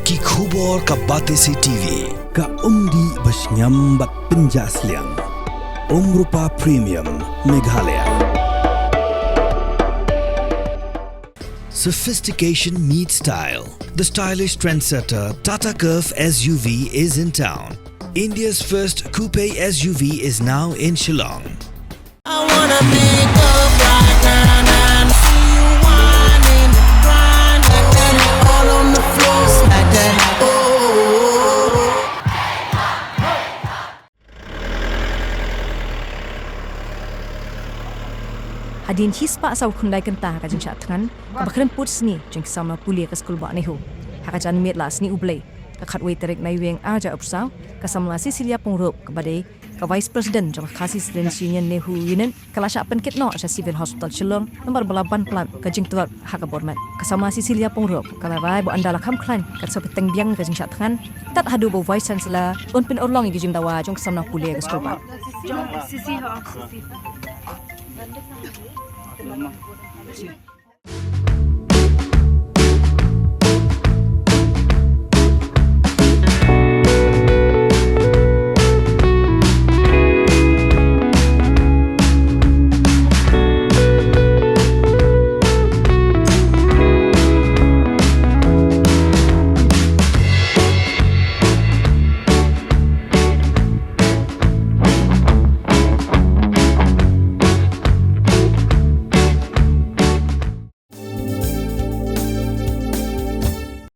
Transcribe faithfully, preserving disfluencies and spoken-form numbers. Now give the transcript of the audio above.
Ki khubor ka Batesi T V. Ka umdih ba shngiam bad pynjah sliang. Umrupa Premium Meghalaya. Sophistication meets style. The stylish trendsetter Tata Curvv S U V is in town. India's first coupe S U V is now in Shillong. I wanna pick up right now and see you whining, grinding, all on the floor, smack that. Oh. Hadien shispah saw khyndai kynta ka jingshah thngan kaba kren pud sngi jong ki samla pule ka skul bah NEHU, ha ka janmiet la sngi U Blei ka khatwei tarik Naiwieng arhajar arphew saw, ka samla Cecilia Pyngrope kaba dei ka Vice President jong ka Khasi Students Union NEHU Unit ka la shah pynkit noh sha Civil Hospital Shillong namar ba la ban palat ka jingtwad ha ka bor met. Ka samla Cecilia Pyngrope ka la rai ba ynda la kham khlaiñ kat sa pyrthei biang ka jingshah thngan, tad haduh ba u Vice Chancellor un pynurlong ïa ka jingdawa jong ka samla pule ka skul bah.